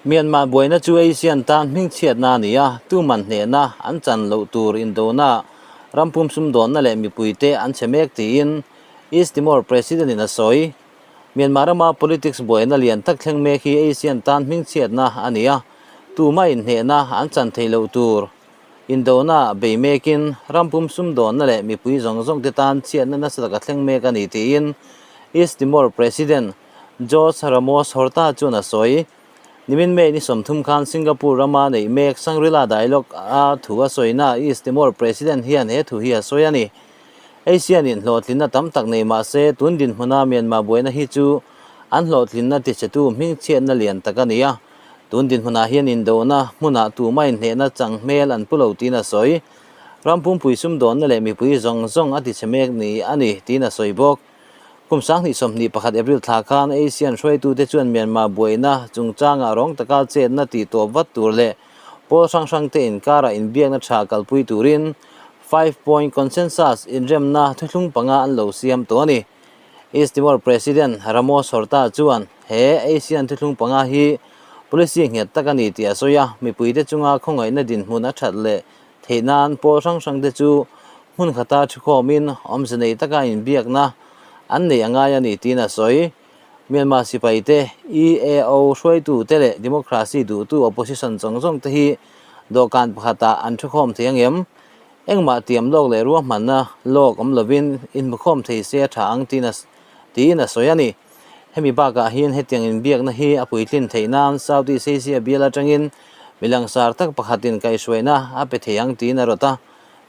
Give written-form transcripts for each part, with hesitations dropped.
Myanmar buaina chu Asian tan hmingchhiatna a ni a, tuman hnehna an chan loh tur indona, rampum sumdawnna leh mipuite an chhe mek tiin East Timor President-in a sawi. Myanmar rama politics buaina lian tak thleng mek hi Asian tan hmingchhiatna a ni a, tuma inhnehna an chan theih loh tur indona bei mekin rampum sumdawnna leh mipui zawng zawngte tan chhiatna nasa taka thleng mek a ni tiin East Timor President Jose Ramos Horta chuan a sawi. Nimin May ni 30 khan Singapore rama neih mek Shangri-La Dialogue a thu a sawina East Timor President hian he thu hi a sawi a ni. Asian in hlawhtlinna tam tak nei mah se tun dinhmuna Myanmar buaina hi chu an hlawhtlinna tichhetu hmingchhiatna lian tak a ni a. Tun dinhmunah hian indona hmunah tumah inhnehna chang hmel an pu lo tiin a sawi. Ram pumpui sumdawnna leh mipui zawng zawng a tichhe mek ni a ni tiin a sawi bawk. Kum 2021 April thla khan Asian hruaitute chuan Myanmar buaina chungchangah rawng taka chetna tih tawp vat tur leh pawl hrang hrangte inkarah inbiakna tha kalpui turin Five Point Consensus inremna thuthlung panga an lo siam tawh a ni. East Timor President Ramos Horta chuan he Asian thuthlung panga hi policy nghet tak a ni tih a sawi a, mipuite chunga khawngaihna dinhmun a that leh theih nan pawl hrang hrangte chu hmun khata thukhawmin awmze nei taka inbiakna an neih a ngai a ni tiin a sawi. Myanmar sipaite, EAO hruaitute leh democracy duhtu opposition zawng zawngte hi dawhkan pakhatah an thukhawm thei angem? Engmah tiam lawk leh ruahmanna lawk awm lovin inhmukhawm thei se a tha ang tiin a tiin a sawi a ni. Hemi bakah hian hetiang inbiakna hi a puitlin theih nan Southeast Asia bial atangin mi langsar tak pakhatin kaihhruaina a pe thei ang tiin a rawt a.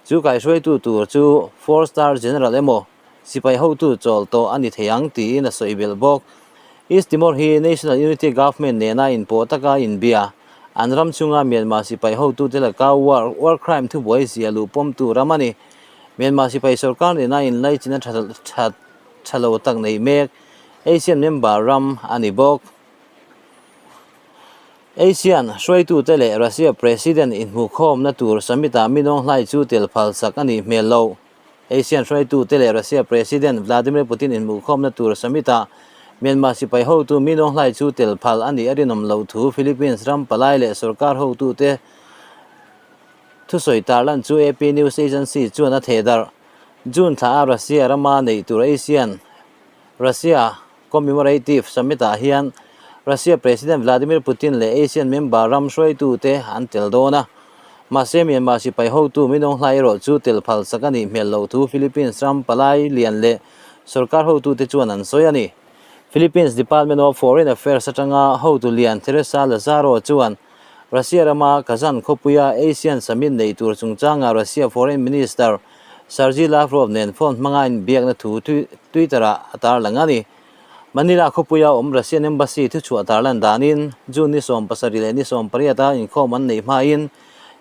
Chu kaihhruaitu tur chu Four Star General emaw sipai hotu chawl tawh a ni thei ang tiin a sawi belh bawk. East Timor hi National Unity Government nena inpawh taka inbia an ram chunga Myanmar sipai hotute laka war war crime thubuai zia luh pawmtu ram a ni. Myanmar sipai sorkar nena inlaichin a tha tha lo tak nei mek Asian member ram a ni bawk. Asian hruaitute leh Russia President inhmuhkhawmna tur summit-ah Minong Hlai chu tel phalsak a nih hmel lo. Asian hruaitute leh Russia President Vladimir Putin inhmuhkhawmna tur summit-ah Myanmar sipai hotu Minong Hlai chu tel phal a nih a rinawm loh thu Philippines ram palai leh sorkar hotute thusawi tarlan chu AP News Agency chuan a thehdarh. June thla a Russia rama neih tur Asian Russia Commemorative Summit ah hian Russia President Vladimir Putin leh Asian member ram hruaitute an tel dawn a. Mahse Myanmar sipai hotu Minong Hlai erawh chu tel phal sak a nih hmel loh thu Philippines ram palai lian leh sorkar hotute chuan an sawi a ni. Philippines Department of Foreign Affairs atanga hotu lian Teresa Lazaro chuan Russia rama Kazan khawpuia Asian Summit nei tur chungchanga Russia Foreign Minister Sergei Lavrov nen phone hmanga inbiakna thu Twitter-ah a tarlang a ni. Manila khawpuia awm Russian Embassy thuchhuah tarlan danin June ni 17 leh ni 18 a inkhawm an neih hmain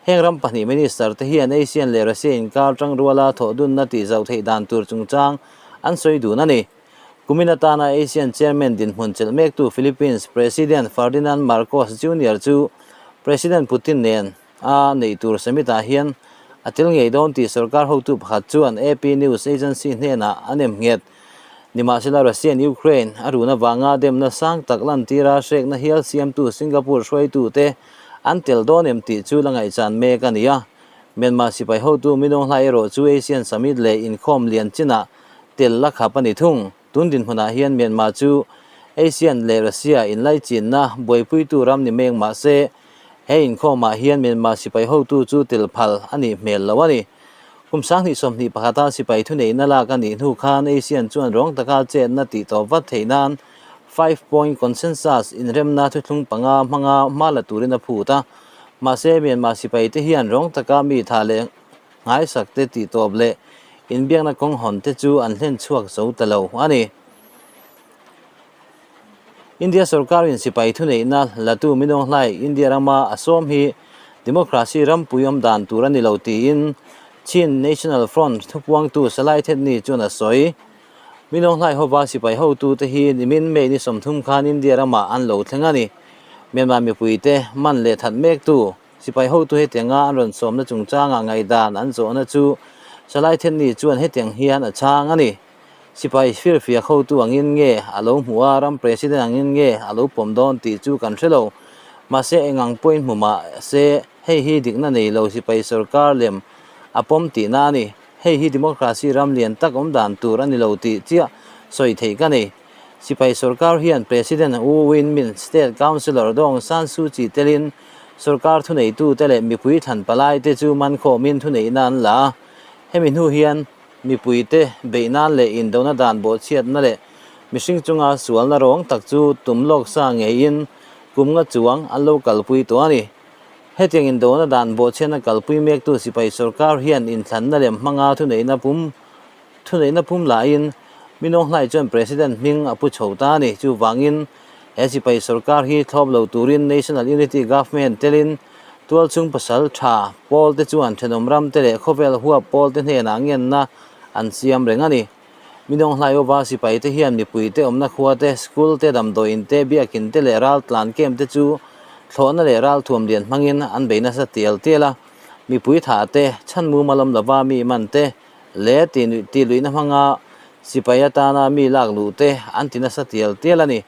heng ram pahnih minister te hian Asian leh Russia inkar tangruala thawhdunna tihzauh theih dan tur chungchang an sawi dun a ni. Kumin atana Asian Chairman dinhmun chelh mektu Philippines President Ferdinand Marcos Junior chu President Putin nen a neih tur summit-ah hian a tel ngei dawn tih sorkar hotu pakhat chuan AP News Agency hnenah a nem nghet. Nimahsela Russian Ukraine a run avanga demna sang tak lantira hrekna hial siamtu Singapore hruaitute an tel dawn em tih chu la ngaihchan mek a ni a. Myanmar sipai hotu Minong Hlai erawh chu Asian Summit leh inkhawm lian chinah tel la khap a ni thung. Tun dinhmunah hian Myanmar chu Asian leh Russia inlaichinna buaipuitu ram ni mek mah se, he inkhawmah hian Myanmar sipai hotu chu tel phal a nih hmel lo a ni. Kum 2021 a sipai thuneihna lak a nih hnu khan Asian chuan rawng taka chetna tih tawp vat theih nan Five Point Consensus inremna thuthlung panga hmanga hma la turin a phut a. Mahse, Myanmar sipaite hian rawng taka mi tha leh Nghaisakte tih tawp leh inbiakna kawng hawn te chu an hlen chhuak zo ta lo a ni. India sorkarin sipai thuneihna latu Minong Hlai India rama a sawm hi democracy rampui awm dan tur a ni lo tiin Chin National Front thupuangtu Salai Thetni chuan a sawi. Minong Hlai hova sipai hotute hi nimin May ni 30 khan India ramah an lo thleng a ni. Myanmar mipuite man leh that mektu Sipai hotu hetianga an rawn sawmna chungchangah ngaihdan an zawhna chu Salai Thenni chuan hetiang hian a chhang a ni. Sipai firfiak hotu angin nge a lo hmuh a, ram president angin nge a lo pawm dawn tih chu kan hre lo. Mahse eng ang pawhin hmu mah se hei hi dikna nei lo sipai sorkar lem a pawm tihna a ni. Hei hi democracy ram lian tak awm dan tur a ni lo tih chiah sawi theih ka nei. Sipai sorkar hian President U Win Myint, State Councillor Daw Aung San Suu Kyi telin sorkar thuneitute leh mipui thlan palaite chu mankhawmin thuneihna an la a. Hemi hnu hian mipuite beih nan leh indona dan bawhchhiatna leh mihring chunga sualna rawng tak chu tum lawk sa ngeiin kum nga chuang an lo kalpui tawh a ni. Hetiang indona dan bawhchhiatna kalpui mektu sipai sorkar hian inthlanna lem hmanga thuneihna pum Thuneihna pum lahin Minawng hlai chuan President hming a pu chho ta a ni. Chuvangin he sipai sorkar hi thlawp lo turin National Unity Government telin tualchhung pasal tha pawl te chuan thenawm ram te leh khawvel huap pawl te hnenah ngenna an siam reng a ni. Minawng hlai ova sipai te hian mipui te awmna khua te, school te, damdawiin te, biakin te leh raltlan camp te chu thlawhna leh ralthuam lian hmangin an bei nasa tial tial a. Mipui thah te, chhan mumal awm lova mi man te, leh tih tih luihna hmanga sipai atana mi lak luh te an ti nasa tial tial a ni.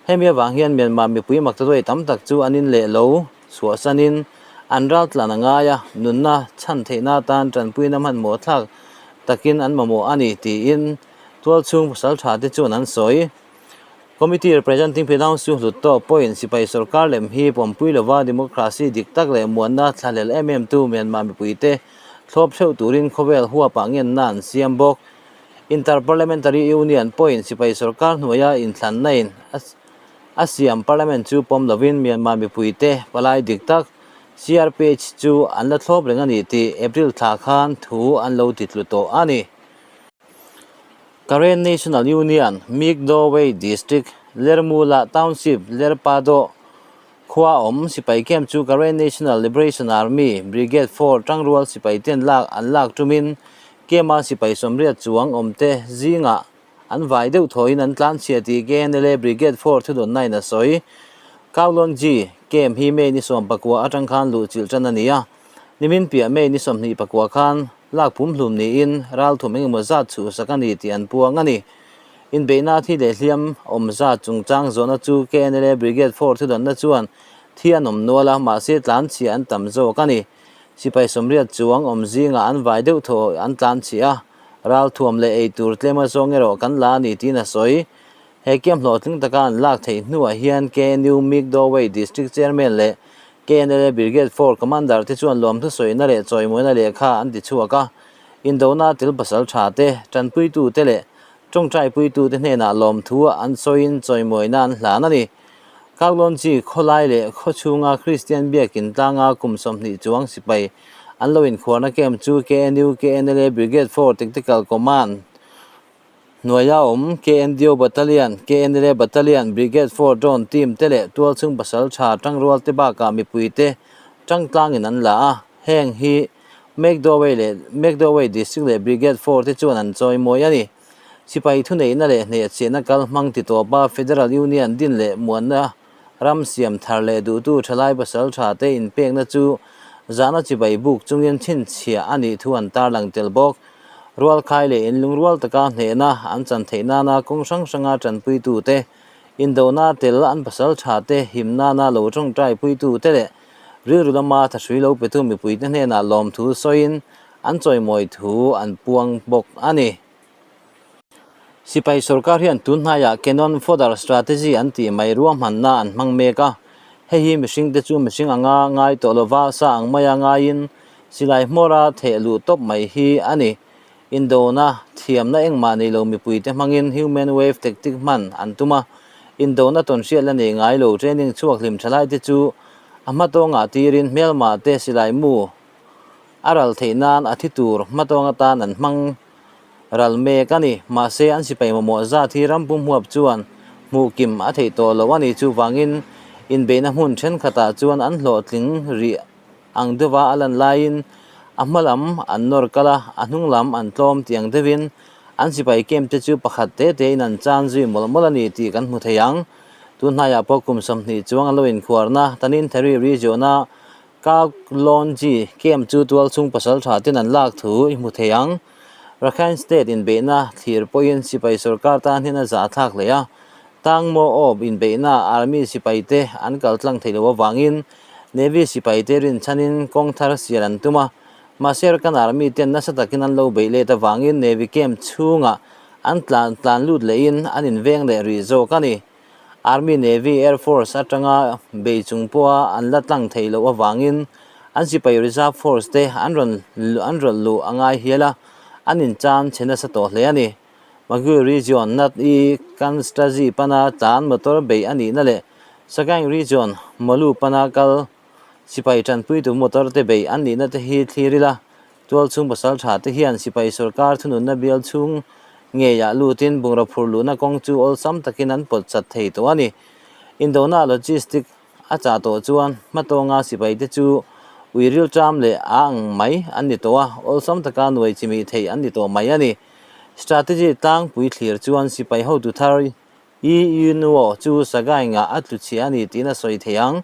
Hemi avang hian Myanmar mipui maktaduai tam tak chu an in leh lo chhuahsanin an ral tlan a ngai a, nunna chhan theihna atan tanpuina hmanhmawh thlak takin an mamawh a ni tiin tualchhung pasal tha te chuan an sawi. Committee representing Pyidaungsu chu hlut tawh pawhin sipai sorkar lem hi pawmpui lova democracy dik tak leh muanna thlahlel em em tu Myanmar mipuite thlawp theuh turin khawvel huapah ngenna an siam bawk. Inter-Parliamentary Union pawhin sipai sorkar hnuaia inthlanna in a siam parliament chu pawm lovin Myanmar mipuite palai dik tak CRPH chu an la thlawp reng a ni tih April thla khan thu an lo titlu tawh a ni. Karen National Union, Migdawei District, Lermula Township, Lerpado khua awm sipai camp chu Karen National Liberation Army Brigade 4 tangrual sipai ten lak an lak tumin camp-a sipai sawmriat chuang awmte zingah an vai deuh thawiin an tlanchhia tih KNLA Brigade 4 thudawnnain a sawi. Kowloon-G camp hi May ni 14 atang khan luhchilh tan a ni a, nimin piah May ni 24 khan Lak pumhlum niin ralthum engemaw zat chhuhsak a ni tih an puang a ni. Inbeihna thi leh hliam awm zat chungchang zawhna chu KNLA Brigade 4 thudawnna chuan thi an awm nual a, mahse tlanchhia an tam zawk a ni. Sipai sawmriat chuang awm zingah an vai deuh thaw an tlanchhia a, ralthuam leh eitur tlema zawng erawh kan la a ni tiin a sawi. He camp hlawhtling taka an lak theih hnuah hian KNU Migdawei District Chairman leh KNLA Brigade 4 Commander te chuan lawmthu sawina leh chawimawina lehkha an ti chhuak a, indona tel pasal tha te, tanpuitu te leh tawngtaipuitu te hnenah lawmthu an sawiin chawimawina an hlan a ni. Kaglonchi khawlai leh khaw chhunga Kristian biakin tlanga kum 20 chuang sipai an lo inkhuarna camp chu KNU KNLA Brigade 4 Tactical Command Hnuaia awm KNDO Battalion, KNLA Battalion, Brigade 4 Drone Team te leh tualchhung pasal tha tangrual te bakah mipuite tangtlangin an la a, heng hi Mekdawei leh Mekdawei District leh Brigade 4 te chuan an chawimawi a ni. Sipai thuneihna leh hnehchhiahna kal hmang ti tawpa Federal Union din leh muanna Ram siam thar leh duhtu thalai pasal tha te inpekna chu zahna chibai buk chungin chhinchhiah a nih thu an tarlang tel bawk. Rualkhai leh inlungrual taka hnehna an chan theih nana kawng hrang hranga tanpuitu te, indona tel an pasal tha te him nana lo tawngtai puitu te leh rilru lama thahrui lo petu mipuite hnenah lawmthu sawiin an chawimawi thu an puang bawk a ni. Sipai sorkar hian tun hnaiah Cannon Fodder Strategy an tih mai ruahmanna an hmang mek a, hei hi mihringte chu mihring anga ngai tawh lova sa ang maia ngaiin silai hmawra theh luh tawp mai hi a ni. Indona thiamna engmah nei lo mipuite hmangin Human Wave Tactic hman an tum a, indona tawnhriat la nei ngai lo training chhuak hlim thalaite chu a hmatawngah tirin hmelmah te silai mu a ral theih nan a thi tur hmatawng atan an hmang ral mek a ni. Mahse, an sipai mamawh zat hi ram pum huap chuan hmuh kim a theih tawh loh a ni. Chuvangin, inbeihna hmun thenkhatah chuan an hlawhtling rih ang deuha a lan laiin a hma lam an nawr kal a, a hnung lam an tlawm tih ang deuhin an sipai camp te chu pakhat te tein an chan zui mawlh mawlh a ni tih kan hmu thei ang. Tun hnaiah pawh kum 20 chuang an lo inkhuarna Tanintharyi region-a Ka Lawnji camp chu tualchhung pasal tha ten an lak thu i hmu thei ang. Rakhine State inbeihna thlir pawhin sipai sorkar tan hian a zahthlak hle a. Tangmaw awp inbeihna Army sipaite an kal tlang theih loh avangin Navy sipaite rinchhanin kawng thar sial an tum a, mahse Arakan Army ten nasa takin an lo beih let avangin Navy camp chhungah an tlan tlan lut lehin an inveng leh rih zawk a ni. Army, Navy, Air Force atanga bei chung pawha an la tlang theih loh avangin an sipai Reserve Force te an rawn an rawlh luh a ngai hial a, an inchan chhe nasa tawh hle a ni. Magui Region, Nat i Kanstazi pana tlan motor beih a nihna leh Sagaing Region, Mawlu pana kal sipai tanpuitu motor te beih an nihna te hi thlir ila, Tualchhung pasal tha te hian sipai sorkar thununna bial chhung ngeiah lutin bungraw phur luhna kawng chu awlsam takin an pawt chat thei tawh a ni. Indona logistic a chah tawh chuan hmatawnga sipai te chu ui rilṭam leh a ang mai an ni tawh a, awlsam taka nuai chimih theih an ni tawh mai a ni. Strategy tlangpui thlir chuan sipai hotu thar I Yunuo chu Sagaing-ah a tlu chhia a ni tiin a sawi thei ang.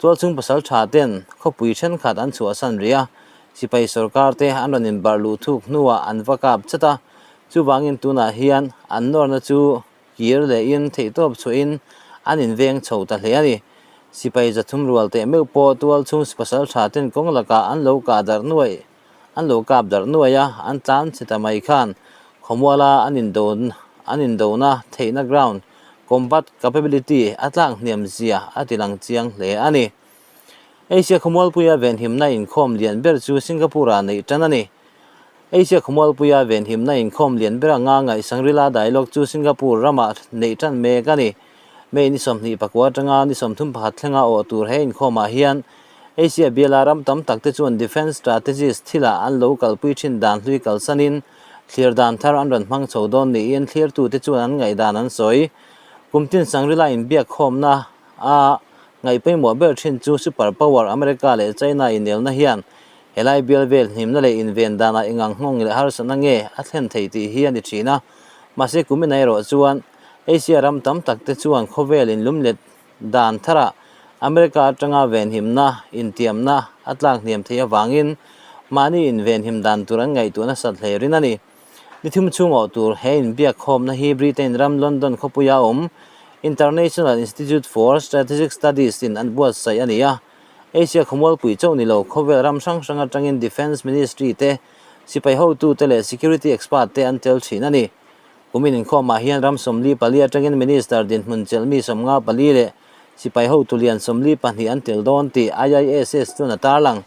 Tualchhung pasal tha ten khawpui thenkhat an chhuahsan rih a, sipai sorkar te an rawn inbarh luh thuk hnuah an va kap chat a, chuvangin tunah hian an nawrna chu kir lehin theihtawp chhuahin an inveng chho ta hle a ni. Sipai zathum rual teh meuh pawh tualchhung pasal tha ten kawng lakah an lo kah darh nuaih. An lo kap darh nuai a, an tlan chhe ta mai khan khawmuala an indo an indona theihna ground combat capability a tlak hniam zia a ti lang chiang hle a ni. Asia khawmualpuia venhimna inkhawm lian ber chu Singapore-ah neih tan a ni. Asia khawmualpuia venhimna inkhawm lian ber anga ngaih Shangri-La Dialogue chu Singapore ramah neih tan mek a ni. May ni 24 atanga ni 31 thlenga awh tur he inkhawmah hian Asia biala ram tam tak te chuan defence strategist thilah an lo kalpui thin dan hlui kalsanin thlir dan thar an rawn hmang chho dawn niin thlirtute chuan an ngaihdan an sawi. Kum tin Shangri-La inbiakkhawmna a ngaih pawimawh ber thin chu super power America leh China inelna hian helai bial vel hnimna leh inven danah engang nghawng leh harsatna nge a thlen thei tih hi a ni thin a. Mahse kumina erawh chuan Asia ram tam tak te chuan khawvel inlumlet Dan tharah America atanga venhimna, intiamna a tlak hniam theih avangin mahni invenhim dan tur an ngaihtuah nasat hle rin a ni. Ni thum chhung awh tur he inbiakkhawmna hi Britain ram London khawpuia awm International Institute for Strategic Studies in an buatsaih a ni a. Asia khawmualpui chauh ni lo khawvel ram hrang hrang atangin Defence Ministry te, sipai hotute leh security expert te an tel thin a ni. Kumin inkhawmah hian ram 44 atangin Minister dinhmun chelhmi 54 leh sipai hotu lian 42 an tel dawn tih IISS chuan a tarlang.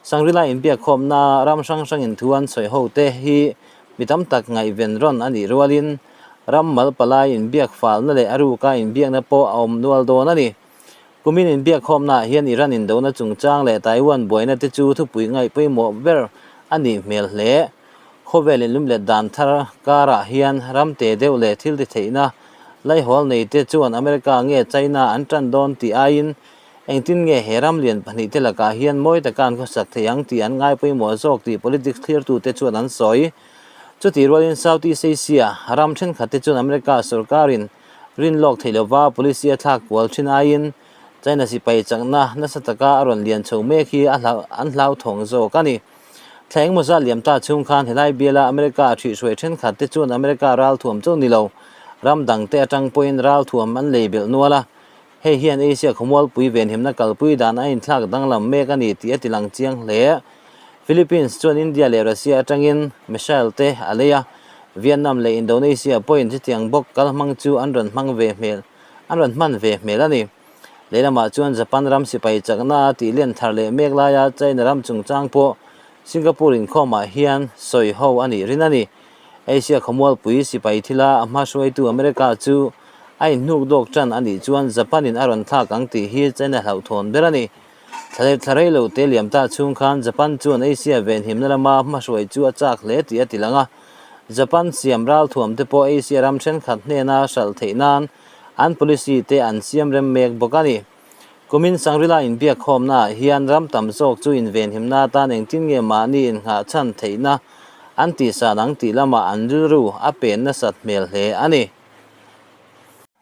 Shangri-La inbiakkhawmna ram hrang hrangin thu an sawi hote hi mi tam tak ngaihven rawn a nih rualin ram mal palai inbiak falna leh a ruka inbiakna pawh a awm nual dawn a ni. Kumin inbiakkhawmnaah hian Iran indona chungchang leh Taiwan buaina te chu thupui ngaih pawimawh ber a nih hmel hle. Khawvel inlumlet dan thar karah hian ram te deuh leh thil ti theihna laihawl nei te chuan America nge China an tan dawn tih aiin engtin nge he ram lian pahnih te lakah hian mawi taka an khawsak thei ang tih an ngai pawimawh zawk tih politics thlirtute chuan an sawi. Chutih rualin South East Asia ram thenkhat te chuan America sorkarin rin lawk theih lova policy a thlak kual thin aiin China sipai chakna nasa taka a rawn lian chho mek hi a an hlauthawng zawk a ni. Thla engmaw zat liam ta chhung khan helai biala America a ṭhihhruai ṭhenkhat te chuan America ralthuam chauh ni lo, ram dang te aṭang pawhin ralthuam an lei belh nual a. Hei hian Asia khawmualpui venhimna kalpui dan a inthlak danglam mek a ni tih a tilang chiang hle. Philippines chuan India leh Russia aṭangin missile te a lei a, Vietnam leh Indonesia pawhin chutiang bawk kalhmang chu an rawn hmang ve hmel an rawn hman ve hmel a ni. Lehlamah chuan Japan ram sipai chakna a tih len thar leh mek laia China ram chungchang pawh Singapore inkhawmah hian sawi ho a nih rin a ni. Asia khawmualpui sipai thila a hma hruaitu America chu a inhnuk dawk tan a nih chuan Japan-in a rawn thlak ang tih hi China hlauhthawn ber a ni. Thla thla rei lo te liam ta chhung khan Japan chuan Asia venhimna lama hmahruai chu a chak hle tih a ti lang a. Japan siam ralthuam te pawh Asia ram thenkhat hnena hralh theih nan An policy te an siam rem mek bawk a ni. Kumin Shangri-La inbiakkhawmnaah hian ram tam zawk chu invenhimna atan engtin nge mahni innghah chhan theihna an tihsan ang tih lamah an rilru a pen nasat hmel hle a ni.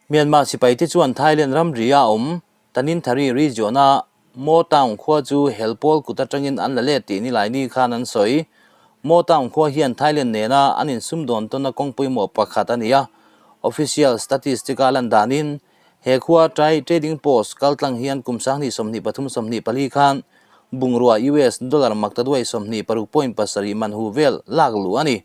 Myanmar sipaite chuan Thailand ramri-a awm Tanintharyi region-a Mo Town khua chu hel pawl kut atangin an la let tih Nilaini khan an sawi. Mo Town khua hian Thailand nena an insumdawn tawnna kawng pawimawh pakhat a ni a. Official statistic-a lan danin, he khua Thai Trading Post kaltlang hian kum 2023 24 khan bungrua US dollar maktaduai 26.7 man hu vel lak luh a ni.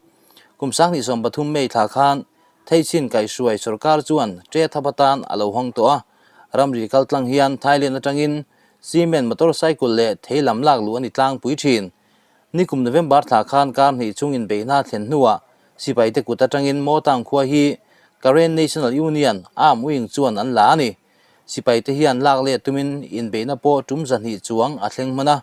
Kum 2030 May thla khan Theichin kaihhruai sorkar chuan ṭe thap atan a lo hawng tawh a, ramri kaltlang hian Thailand atangin cement motorcycle leh thei lam lak luh a ni tlangpui thin. Nikum November thla khan kar hnih chung inbeihna thlen hnuah sipaite kut atangin Motang khua hi Karen National Union Arm Wing chuan an la a ni. Sipaite hian lak let tumin inbeihna pawh tum zahnih chuang a thleng hman a,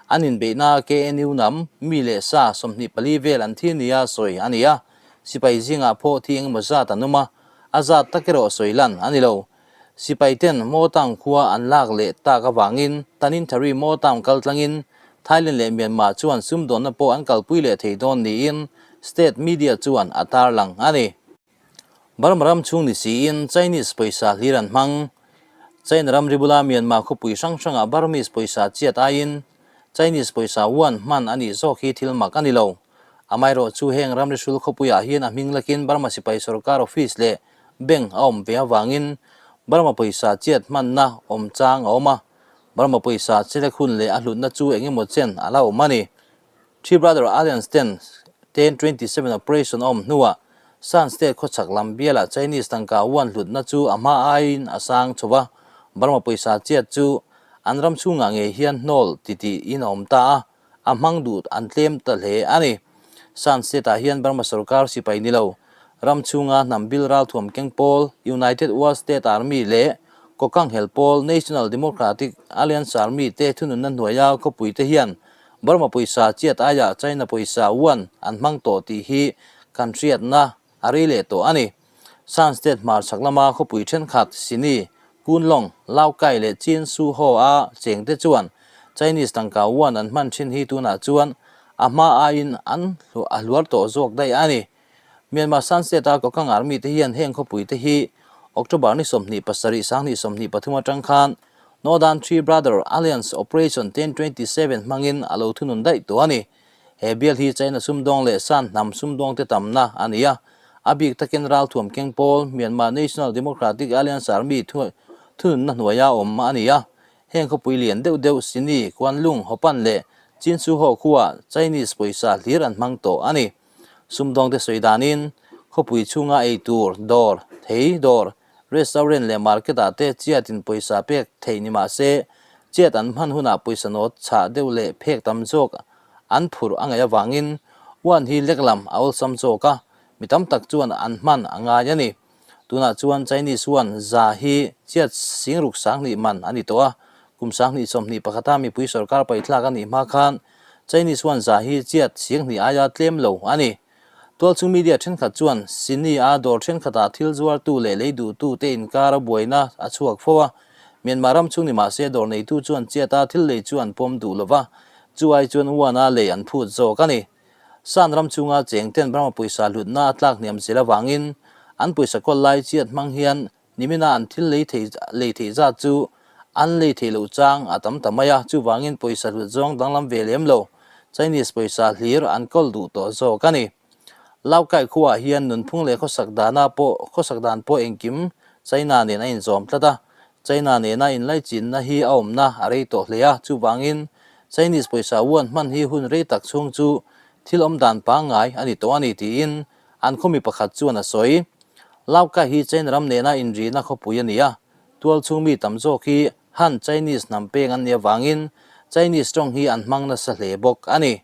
an inbeihna KNU nam mi leh sa 24 vel an thi nia sawi a ni a, sipai zingah pawh thi engemaw zat an awm a, a zat tak erawh sawi lan a ni lo. Sipai ten Motang khua an lak leh tak avangin Tanintharyi Motang kal tlangin Thailand leh Myanmar chuan sumdawnna pawh an kalpui leh thei dawn niin state media chuan a tarlang a ni. Burma ram chhung ni siin Chinese pawisa hlir an hmang. China ram ri bula Myanmar khawpui hrang hrangah Burmese pawisa chiat aiin Chinese pawisa yuan hman a nih zawk hi thil mak a ni lo. Amaherawh chu heng ramri hrul khawpuiah hian a hming lakin Burma sipai sorkar office leh bank a awm ve avangin Burma pawisa chiat hmanna awm chang a awm a, Burma pawisa chelek hun leh a hlutna chu eng emaw chen a la awm a ni. Three Brother Alliance ten 1027 operation a awm hnuah Shan State khawchhak lam bialah Chinese tangka yuan hlutna chu a hma aiin a sang chho va, Burma pawisa chiat chu an ram chhungah ngei hian hnawl titih in a awm ta a, a hmang duh an tlem ta hle a ni. Shan State-ah hian Burma sorkar sipai ni lo, ram chhunga hnam bil ralthuam keng pawl, United Wa State Army leh Kokang hel pawl, National Democratic Alliance Army te thununna hnuaia khawpui te hian Burma pawisa chiat aiah China pawisa yuan an hmang tawh tih hi kan hriatna a rei leh tawh a ni. Shan State hmarchhak lama khawpui thenkhat Sini, Kunlong, Laokai leh Chin Su Ho a chengte chuan Chinese tangka yuan an hman thin hi tunah chuan a hma aiin an a hluar tawh zawk daih a ni. Myanmar Shan State-a Kokang Army te hian heng khawpui te hi October ni 27 2023 atang khan Northern Three Brother Alliance Operation 1027 hmangin a lo thunun daih tawh a ni. He bial hi China sumdawng leh Shan hnam sumdawngte tamna a ni a, a bik takin ralthuam keng pawl Myanmar National Democratic Alliance Army thununna hnuaia awm a ni a. Heng khawpui lian deuh deuh Sini, Kuanlung, Hopan leh Chinsuho khuaa Chinese pawisa hlir an hmang tawh a ni. Sumdawngte sawi danin khawpui chhunga ei tur, dawr, thei dawr, restaurant leh market ah te chiatin pawisa pek theih ni mah se, chiat an hman hunah pawisa nawt chhah deuh leh phek tam zawk an phurh a ngaih avangin uan hi lek lam a awlsam zawk a, mi tam tak chuan an hman a ngai a ni. Tunah chuan Chinese uan za hi chiat singruk 2000 man a ni tawh a, kum 2021 a mipui sorkar paithlak a nih hma khan Chinese uan za hi chiat 2000 aia tlem lo a ni. Tualchhung media thenkhat chuan Sini a dawr thenkhatah thil zuartu leh lei duhtu te inkar a buaina a chhuak fo a, Myanmar ram chhung ni mah se dawr neitu chuan chiata thil lei chu an pawm duh lo va, chu ai chuan uan a lei an phut zawk a ni. Shan ram chhunga cheng ten Burma pawisa hlutna a tlak hniam zel avangin an pawisa kawl lai chiat hmang hian nimina an thil lei thei lei theih zat chu an lei theih loh chang a tam ta mai a, chuvangin pawisa hlut zawng danglam ve lem lo Chinese pawisa hlir an kawl duh tawh zawk a ni. Laokai khuaah hian nunphung leh khawsak dana pawh khawsak dan pawh engkim China nen a inzawm tlat a, China nena inlaichinna hi a awmna a rei tawh hle a, chuvangin Chinese pawisa yuan hman hi hun rei tak chhung chu thil awm dan pangngai a ni tawh a ni tiin an khawmi pakhat chuan a sawi. Laokai hi China ram nena inrina khawpui a ni a, tual chhung mi tam zawk hi Han Chinese hnam peng an nih avangin Chinese tawng hi an hmang nasa hle bawk a ni.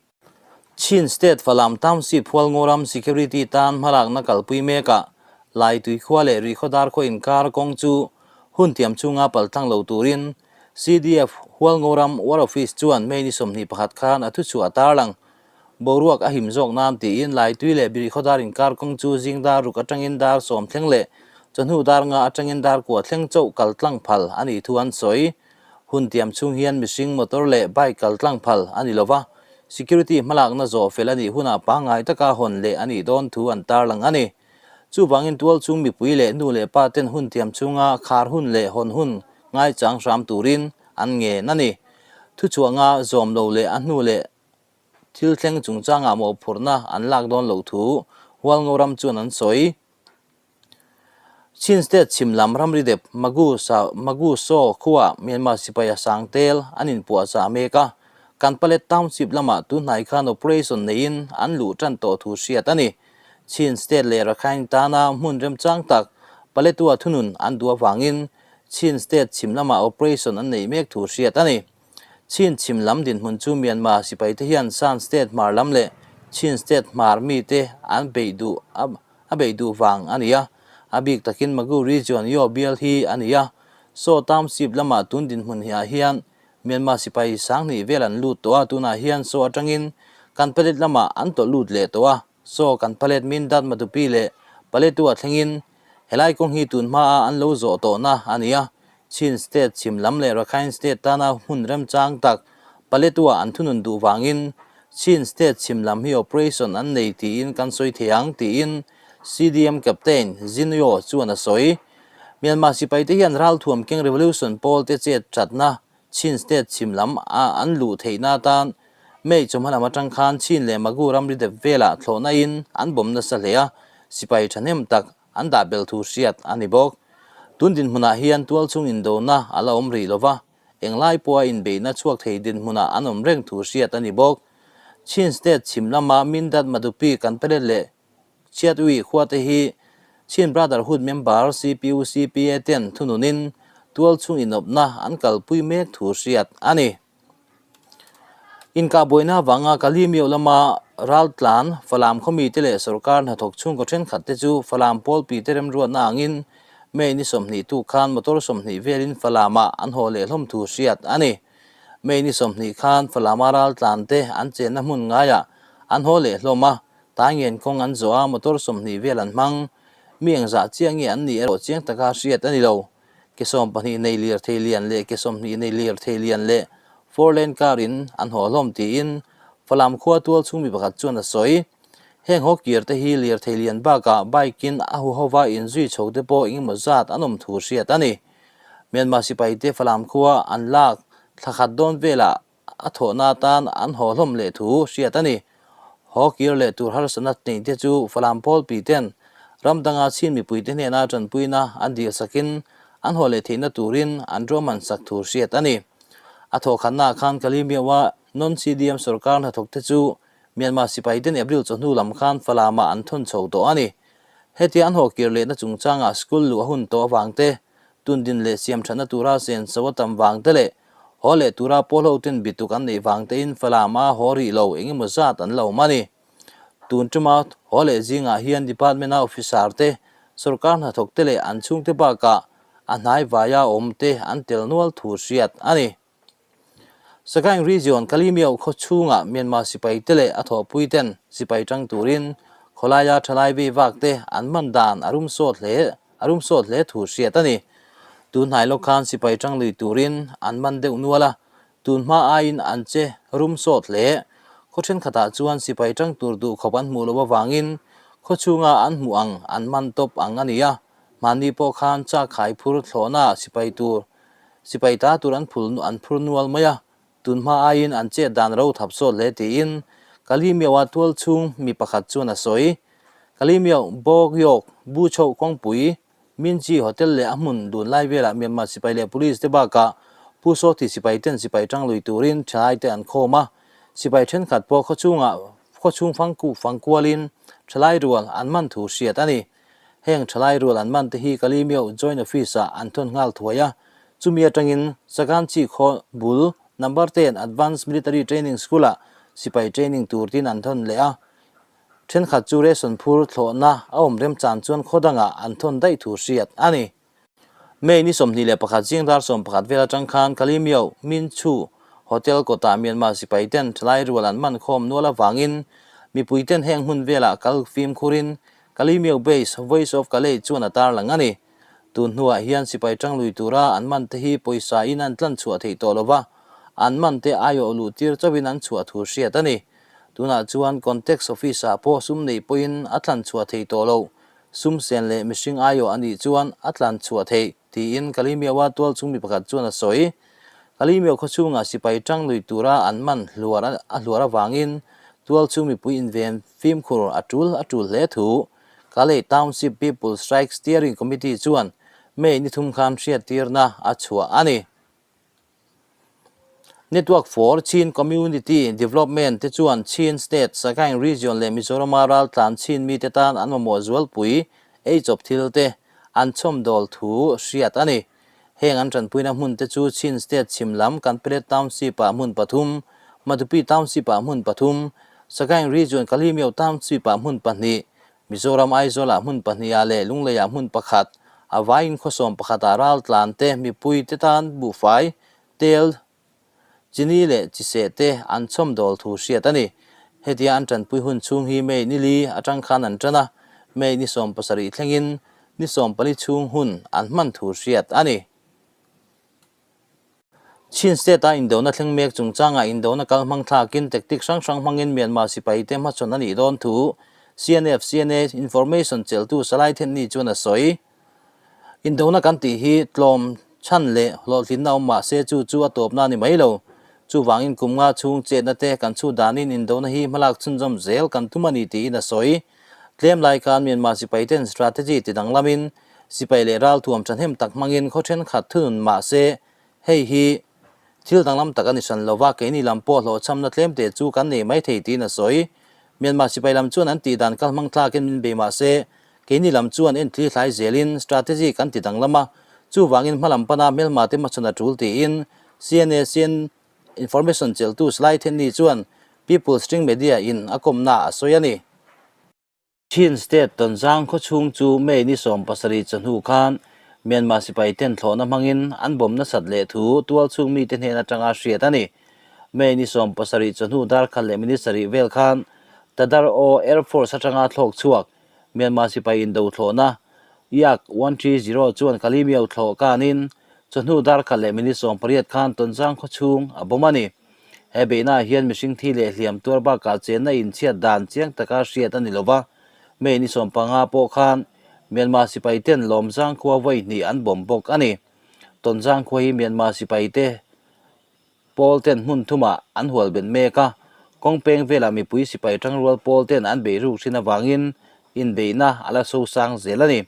Chin State Falam Township Hualngoram Security tan hmalakna kalpui mekah Laitui khua leh Rihkhawdar khaw inkar kawng chu hun tiam chhunga paltlang lo turin CDF Hualngoram War Office chuan May ni 21 khan a thuchhuah a tarlang. Boruak a him zawk nan tiin Laitui leh Rihkhawdar inkar kawng chu zing dar ruk atangin dar 10 thleng leh chawhnu dar nga atangin dar kua thleng chauh kaltlang phal a nih thu an sawi. Hun tiam chhung hian mihring motor leh bike kal tlang phal a ni lova, security hmalakna zawh fel a nih hunah pangngai taka hawn leh a nih dawn thu an tarlang a ni. Chuvangin tual chung mipui leh nu leh pa ten hun tiam chhunga khar hun leh hawn hun ngaichang hram turin an ngen a ni. Thuchhuahnga zawm lo leh a hnu leh thil thleng chungchangah mawhphurhna an lak dawn loh thu Hualngoram chuan an sawi. Chin State chhim lam ramri dep Magu Sa Magu Saw khuaah Myanmar sipai a sang tel an inpuahchah mek a, Kanpalet Township lamah tunhnai khan operation neiin an luh tan tawh thu hriat a ni. Chin State leh Rakhine tana hmun remchang tak Paletwa thunun an duh avangin Chin State chhim lamah operation an neih mek thu hriat a ni. Chin chhim lam dinhmun chu Myanmar sipaite hian Shan State hmar lam leh Chin State hmar mite an beih duh a beih duh vang a ni a, a bik takin Magu Region Yaw bial hi a ni a. Saw Township lamah tun dinhmun ah hian Myanmar sipai sanghnih vel an lut tawh a, tunah hian Saw atangin Kanpalet lamah an tawlh lut leh tawh a. Saw Kanpalet Mindat Matupi leh Paletwa thlengin helai kawng hi tun hmaa an lo zawh tawhna a ni a. Chin State chhim lam leh Rakhine State tana hmun remchang tak Paletwa an thunun duh vangin Chin State chhim lam hi operation an nei tiin kan sawi thei ang tiin CDM Captain Zinyo chuan a sawi. Myanmar sipaite hian ralthuam keng revolution pawl te chet thatna Chin State chhim lam a an luh theihna atan May chawhma lam atang khan Chin leh Magu ramri dep velah thlawhna in an bawm nasa hle a, sipai thahnem tak an dah bel thu hriat a ni bawk. Tun dinhmunah hian tualchhung indona a la awm rih lova, englai pawha inbeihna chhuak thei dinhmunah an awm reng thu hriat a ni bawk. Chin State chhim lama Mindat Matupi Kanpalet leh Chiatui khuate hi Chin Brotherhood member CPUCPA ten thununin tualchhung inawpna an kalpui mek thu hriat a ni. Inkahbuaina avanga Kalimio lama raltlan Falam khawmite leh sorkar hnathawk chhungkaw thenkhat te chu Falam pawlpi te remruatna angin May ni 20 tuk khan motor 20 velin Falamah an haw leh hlawm thu hriat a ni. May ni 20 khan Falama raltlan te an chenna hmun ngaiah an haw leh hlawm a, Taingen kawng an zawh a, motor 20 vel an hmang. Mi engzah chiah nge an nih erawh chiang taka hriat a ni lo. Ke 20 nei lirthei lian leh ke 20 nei lirthei lian leh four lane car in an haw hlawm tiin Falam khua tual chhung mi pakhat chuan a sawi. Heng haw kir te hi lirthei lian bakah bike in a huhova inzui chho te pawh engemaw zat an awm thu hriat a ni. Myanmar sipai te Falam khua an lak thla khat dawn velah A thawhna atan an haw hlawm leh thu hriat a ni. Haw kir leh tur harsatna neih te chu Falam Pawlpi ten ram danga Chin mipuite hnena tanpuina an dil sakin an haw leh theihna turin an ruahman sak thu hriat a ni. A thawhkhatnaah khan Kalimiawa non-CDM sorkar hnathawk te chu Myanmar sipai ten April chawhnu lam khan Falamah an thawn chho tawh a ni. Hetia an haw kir lehna chungchangah school luh a hun tawh avang te, tundin leh siam thatna tura senso a tam vang te leh haw leh tura pawl ho ten bituk an neih vang tein Falam a haw rih lo eng emaw zat an lo awm a ni. Tun tuma haw leh zingah hian department a officer te, sorkar hnathawk te leh an chhungte bakah a hnai vaia awm te an tel nual thu hriat a ni. Sagaing Region Kalimiau khaw chhungah Myanmar sipai te leh a thawhpui ten sipai tang turin khawlaia thalai vei vak te an man dan a rum sawt hle a rum sawt hle thu hriat a ni. Tun hnai lawk khan sipai tang lui turin an man deuh nual a, tun hma aiin an che rum sawt hle. Khaw thenkhatah chuan sipai tang tur duh khawp an hmuh loh avangin khaw chhunga an hmuh ang an man tawp ang a ni a, mahni pawh khan chak khai phur thlawhna sipai tur Sipai ta tur an phul an phur nual mai a, tun hma aiin an chet dan ro thap sawt hle tiin Kalimiaua tual chhung mi pakhat chuan a sawi. Kalimiau, Bawk Yawk, Bu Chhoh kawngpui, Minchi Hotel leh a hmun dun lai velah Myanmar sipai leh Police te bakah Pu Sawthi sipai ten sipai tang lui turin thalai te an khawm a, sipai thenkhat pawh khaw chungah khaw chhung fangku fangkualin thalai rual an man thu hriat a ni. Heng thalai rual an man te hi Kalimiau Joint Office ah an thawn nghal thuai a, chumi atangin Saganchi khaw bul Number 10 Advanced Military Training School ah sipai training tur tin an thawn leh a, thenkhat chu ration phur thlawhna a awm remchan chuan khaw dangah an thawn daih thu hriat a ni. May ni 21 zing dar 11 vel atang khan Kalimiau Minchu Hotel kawtah Myanmar sipai ten thalai rual an man khawm nual avangin mipui ten heng hmun velah kal fimkhurin Kalimiau base Voice of Kalay chuan a tarlang a ni. Tun hnuah hian sipai tang lui tura an man te hi pawisa in an tlan chhuah theih tawh lova, an man te aiawh luh tir chauhin an chhuah thu hriat a ni. Tunah chuan Context Office ah pawh sum neih pawhin a tlan chhuah theih tawh loh. Sum sen leh mihring aiawh a nih chuan a tlan chhuah theih, tiin Kalimiaua tualchhung mi pakhat chuan a sawi. Kalimiau khawchhungah sipai tang lui tura an man hluar a hluar avangin tualchhung mipui inven fimkhur a tul a tul hle thu. Kalay Township People's Strike Steering Committee chuan May ni thum khan hriattirna a chhuah a ni. Network for Chin Community Development te chuan Chin State, Sagaing Region leh Mizorama raltlan Chin mite tan an mamawh zualpui ei chawp thil te an chhawmdawl thu hriat a ni. Heng an tanpuina hmun te chu Chin State chhim lam Kanpetlet Township-ah hmun pathum, Matupi Township-ah hmun pathum, Sagaing Region Kalimyo Township-ah hmun pahnih, Mizoram Aizawlah hmun pahniha leh Lungleiah hmun pakhat, a vaiin khawsawm pakhatah raltlan te, mipui te tan buhfai, tel, chini leh chiseh te an chhawmdawl thu hriat a ni. Hetia an tanpui hun chhung hi May ni li atang khan an tan a, May ni 17 thlengin ni 14 chhung hun an hman thu hriat a ni. Chin State-a indona thleng mek chungchangah indona kal hmang thlakin tactic hrang hrang hmangin Myanmar sipaite hmachhawn a nih dawn thu CNF, CNA information cheltu Salai Thenni chuan a sawi. Indona kan tih hi tlawm chhan leh hlawhtlinna awm mah se chu chu a tawpna a ni mai lo. Chuvangin kum nga chhung chetna te kan chhut danin indona hi hmalak chhunzawm zel kan tum a ni tiin a sawi. Tlem lai khan Myanmar sipaiten strategy ti danglamin Sipai leh ralthuam thahnem tak hmangin khaw thenkhat thunun mah se, hei hi thil danglam tak a ni hran lova, keini lam pawh hlawhchhamna tlemte chu kan nei mai thei tiin a sawi. Myanmar sipai lam chuan an tih dan kal hmang thlakin min bei mah se, keini lam chuan entli thlai zelin strategy kan ti danglam a, chuvangin hmalam pana hmelma te hmachhawn a tul tiin CNA CN Information chelhtu Salai Thenni chuan People String Media in a kawmna a sawi a ni. Chin State Tonzang khawchhung chu May ni 17 chawhnu khan Myanmar sipai ten thlawhna hmangin an bawm nasat leh thu tualchhung mite hnen atanga hriat a ni. May ni 17 chawhnu darkhat leh minute sarih vel khan Tadar O Air Force atanga thlawk chhuak Myanmar sipai indo thlawhna Yak 130 chuan Kalimyo thlawh kanin chawhnu darkhat leh minute 18 khan Tonzang khawchhung a bawm a ni. He beihnaah hian mihring thi leh hliam tuar bakah chenna inchhiat dan chiang taka hriat a ni lo va, May ni 15 pawh khan Myanmar sipai ten Lawmzang khua vawi hnih an bawm bawk a ni. Tawnzang khua hi Myanmar sipai te pawl ten hmun thumah an hual bet mek a, kawng peng velah mipui sipai tangrual pawl ten an beih ruk thin avangin inbeihna a la sosang zel a ni.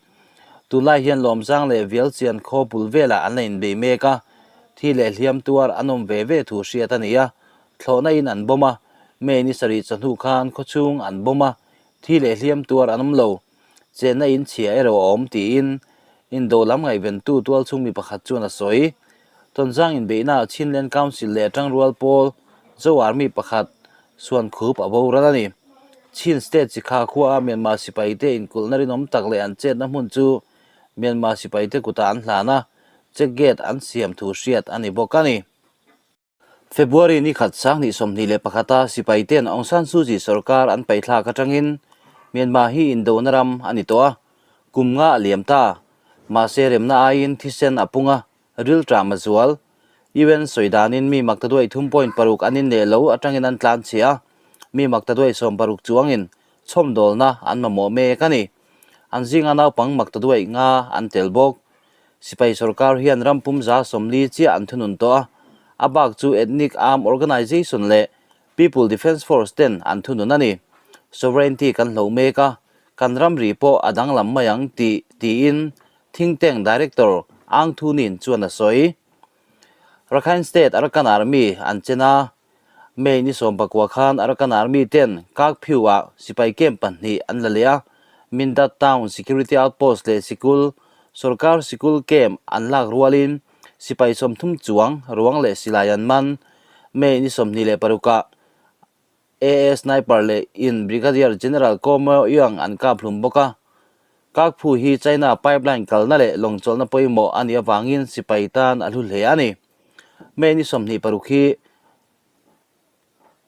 Tunlai hian Lawmzang leh Vialchian khaw bul velah an la inbei mek a, thi leh hliam tuar an awm ve ve thu hriat a ni a, thlawhna in an bawm a, May ni sarih chawhnu khan khawchhung an bawm a, thi leh hliam tuar an awm lo, chenna in chhia erawh a awm tiin indo lam ngaihventu tualchhung mi pakhat chuan a sawi. Tawnzang inbeihnaah Chinland Council leh Tangrual pawl Zo Army pakhat Suan khup a boral a ni. Chin State chikha khuaa Myanmar sipaite inkulhna rinawm tak leh an chetna hmun chu Myanmar sipaite kutah an hlan a, check gate an siam thu hriat a ni bawk a ni. February ni khat 2021 a sipaite'n Aung San Suu Kyi sorkar an paihthlak atangin Myanmar hi indona ram a ni tawh a, kum nga a liam ta. Mahse remna aiin thisen a pung a, Rilṭam a zual. UN sawi danin mi maktaduai thum point paruk an inneh lo atangin an tlan chhe a, mi maktaduai 60 chuangin chhawmdawlna an mamawh mek a ni. An zinga naupang maktaduai nga an tel bawk. Sipai sorkar hian ram pum 40 chiah an thunun tawh a, a bak chu Ethnic Armed Organization leh People Defence Force ten an thunun a ni. Sovereignty kan hloh mek a, kan ramri pawh a danglam mai ang tih tiin Think Tank Director Aung Thu Nin chuan a sawi. Rakhine State Arakan Army an chen a, May ni 19 khan Arakan Army ten Kakphiu ah sipai camp pahnih an la leh a, Mindat Town Security Outpost leh sikul, sorkar sikul camp an lak rualin sipai 30 chuang ruang leh silai an man. May ni 26 ah AA Sniper leh in Brigadier General Ko Myo Young an kap hlum bawk a. Kakphu hi China pipeline kalna leh lawng chawlhna pawimawh a nih avangin sipai tan a hlu hle a ni. May ni 26 hi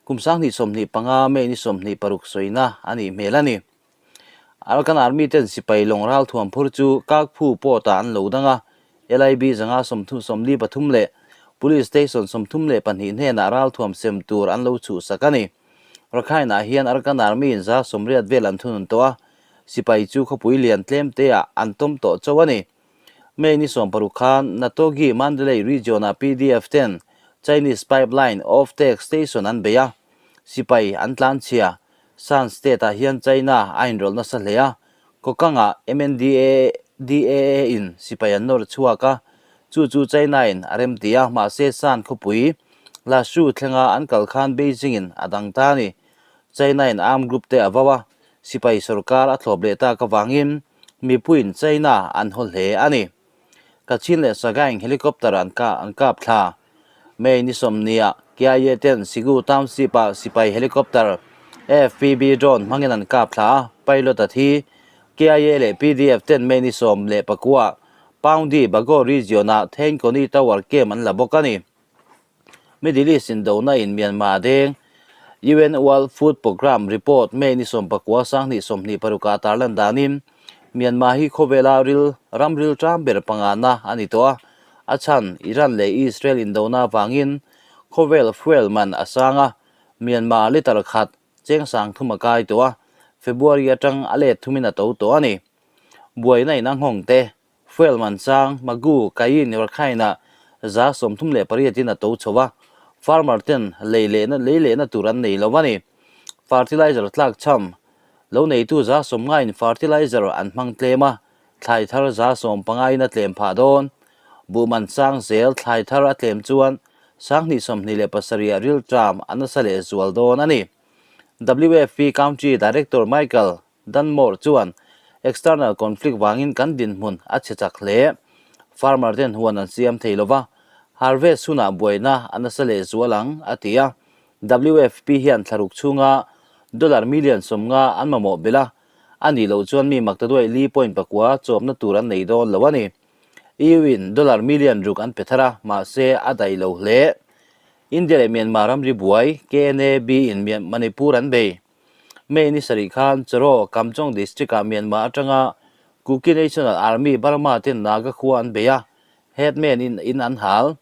kum 2025 May ni 26 sawina a nih hmel a ni. Arakan Army ten sipai lawng ralthuam phur chu Kakphu port ah an lo dang a, LIB 543 leh Police Station 32 hnenah ralthuam sem tur an lo chhuhsak a ni. Rakhine ah hian Arakan Army in 80 vel an thunun tawh a, sipai chu khawpui lian tlem te ah an tawm tawh chauh a ni. May ni 16 khan Natogi Mandalay region ah PDF ten Chinese pipeline off-take station an bei a, sipai an tlanchhia. Shan State ah hian China a inrawlh nasa hle a. Kokang-ah MNDAA in sipai an nawr chhuak a, chu chu China-in a remti a, mahse Shan khawpui Lashu thlenga an kal khan Beijing-in a dang ta a ni. China-in armed group te a vau a, sipai sorkar a thlawp leh tak avangin mipuiin China an haw hle a ni. Kachin leh Sagaing helicopter an an kap thla. May ni sawmnia KIA ten Sigu Township ah sipai helicopter FPV drone hmangin an kap thla a, pilot a thi. KIA leh PDF ten May ni 19 Paundi Bago region ah Thenkoni Tower camp an la bawk a ni. Middle East indona in Myanmar deng UN World Food Programme report May ni 19 2026 ah tarlan danin Myanmar hi khawvela ril ram ril ṭam ber pangana a ni tawh a, a chhan Iran leh Israel indona avangin khawvel fuel man a sang a, Myanmar litre khat cheng sang thum a kai tawh a, February aṭang a let thumin a to tawh a ni. Buaina in a nghawng te Fuel man chang, Magu, Kayin, Rakhine-ah 38 in a to chho a, farmer ten lei lehna lei lehna tur an nei lo a ni. Fertilizer tlak cham, Lo neitu 90 in fertilizer an hmang tlem a, thlai thar 15 in a tlem phah dawn. Buh man chang zel thlai thar a tlem chuan 2027 ah rilṭam a nasa leh zual dawn a ni. WFP Country Director Michael Dunmore chuan external conflict vangin kan dinhmun a chhe chak hle. Farmer ten huan an siam thei lova, harvest hunah buaina a nasa leh zual ang, a ti a. WFP hian thlaruk chhunga dollar million 50 an mamawh belh a, a nih loh chuan mi maktaduai li point pakua chawpna tur an nei dawn lo a ni. EU in dollar million ruk an pe thar a, mahse a daih lo hle. India leh Myanmar ramri buai, KNAB in Manipur an bei. May ni sarih khan Cheraw, Kamchong District-ah Myanmar atanga Kuki National Army Burma ten Naga khua an bei a, headman in in an hal.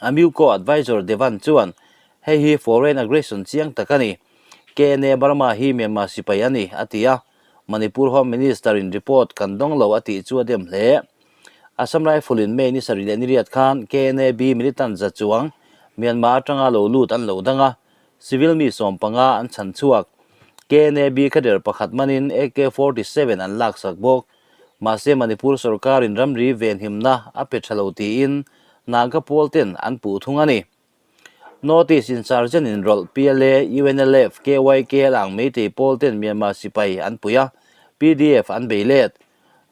Amuco advisor Devan chuan, Hei hi foreign aggression chiang tak a ni. KNA Burma hi Myanmar sipai a ni, a ti a. Manipur Home Minister in report kan dawng lo a tih chu a dem hle. Assam Rifle in May ni sarih leh niriat khan KNAB militant za chuang Myanmar atanga lo lut an lo dang a, Civil mi 15 an chhan chhuak. KNAB cadre pakhat manin AK-47 an laksak bawk. Mahse Manipur sorkarin ramri venhimna a pe tha lo tiin Naga pawl ten an puh thung a ni. North East Insurgent inrawlh PLA, UNLF, KYK lang Meitei pawl ten Myanmar sipai an pui a, PDF an bei let.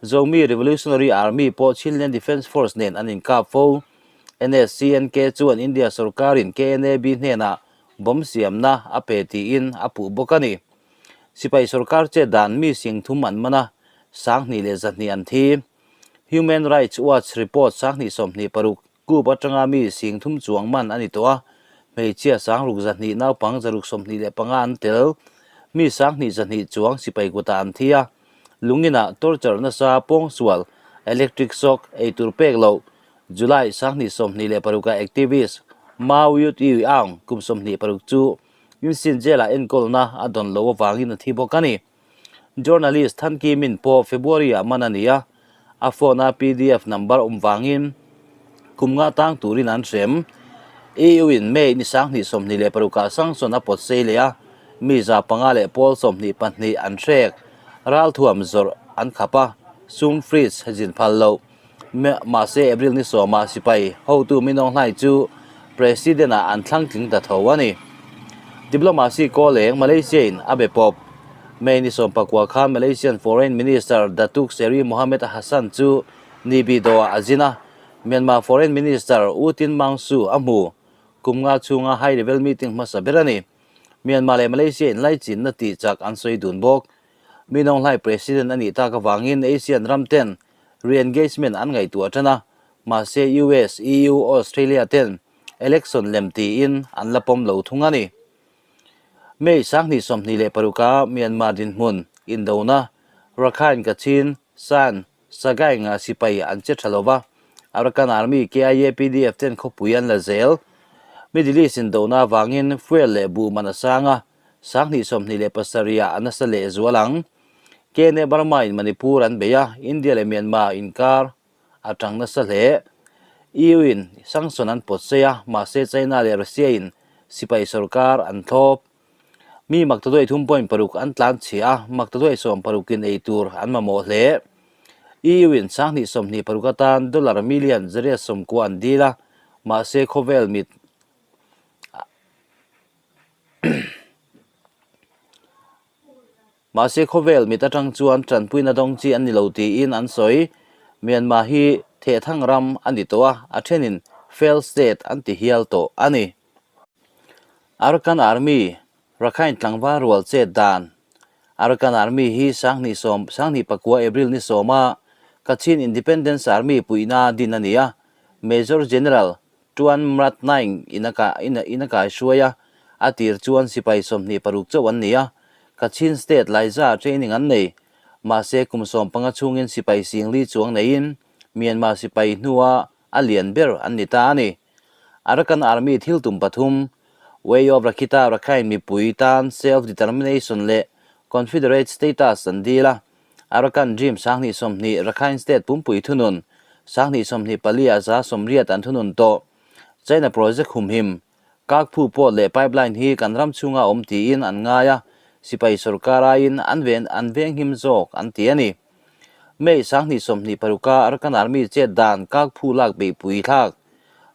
Zomi Revolutionary Army pawh Chinland Defence Force nen an inkap fo. NSCNK chuan India sorkarin KNAB hnenah bomb siamna a pe tiin a puh bawk a ni. Sipai sorkar chet dan mi 3000 an man a, 2102 an thi. Human Rights Watch report 2026 Coup atanga mi 3000 chuang man a ni tawh a, hmeichhia 6200 naupang 625 an tel. Mi 2200 chuang sipai kutah an thi a, lunginah torture nasa pawngsual, electric shock, eitur pek loh, July 2026 ah activist Mao Yut Yu Aung kum 26 chu Insin jail-ah enkawlna a dawn loh avangin a thi bawk a ni. Journalist Than Ki Min pawh February-ah man a ni a, a phone-a pdf number awm vangin kum nga tang turin an hrem. EU-in May ni 2026 ah sanction a pawt sei leh a, mi 500 leh pawl 22 an hrek. Ralthuam zawrh an khap a, sum freeze zin phal loh. Mahse April ni 10 ah sipai hotu Min Aung Hlaing chu President ah an thlang tling ta tho a ni. Diplomacy kawl eng Malaysia in a be pawp. May ni 19 khan Malaysian Foreign Minister Datuk Seri Mohamed Hassan chu Naypyidaw ah a zin a, Myanmar Foreign Minister U Tin Maung Su a hmu. Kum nga chhunga high level meeting hmasa ber a ni. Myanmar leh Malaysia in laichinna tih chak an sawi dun bawk. Min Aung Hlaing President a nih tak avangin Asian ram ten re-engagement an ngaihtuah tan a, mahse US, EU, Australia ten election lem tiin an la pawm lo thung a ni. May 2026 a Myanmar dinhmun indona Rakhine Kachin, Shan, Sagaing ah sipai an che tha lova, Arakan Army, KIA, PDF ten khawpui an la zel. Middle East indona avangin fuel leh buh man a sang a, 2027 ah a nasa leh zual ang. KNA Burma in Manipur an bei a, India leh Myanmar inkar a tang nasa hle. EU in sanction an pawt sei a, mahse China leh Russia in sipai sorkar an thlawp. Mi maktaduai thum point paruk an tlan chhia a, maktaduai sawm parukin ei tur an mamawh hle. EU-in sanghnih 26 atan dollar million 190 an dil a, mahse khawvel mit Mahse khawvel mit atang chuan tanpuina dawng chi an ni lo tiin an sawi. Myanmar hi thehthang ram a ni tawh a, a thenin failed state an ti hial tawh a ni. Arakan Army, Rakhine tlangval rual chet dan Arakan Army hi sanghnih sawm sanghnih pakua April ni sawma Kachin Independence Army puihna din a ni a, Major General Tuan Mrat Naing in a in a kai hruai a, a tir chuan sipai 26 chauh an ni a, Kachin State Laiza training an nei. Mahse kum 15 chhungin sipai singli chuang neiin Myanmar sipai hnua a lian ber an ni ta a ni. Arakan Army thil tum pathum, Way of Rakhita Rakhine mipui tan self-determination leh Confederate status an dil a, Arakan Dream 2020 Rakhine State pumpui thunun 2024 ah 80% an thunun tawh. China project humhim, Kakphu port leh pipeline hi kan ram chhunga awm tiin an ngai a, sipai sorkar aiin an ven an venghim zawk an ti a ni. May 2026 a Arakan Army chet dan Kakphu lak beihpui thlak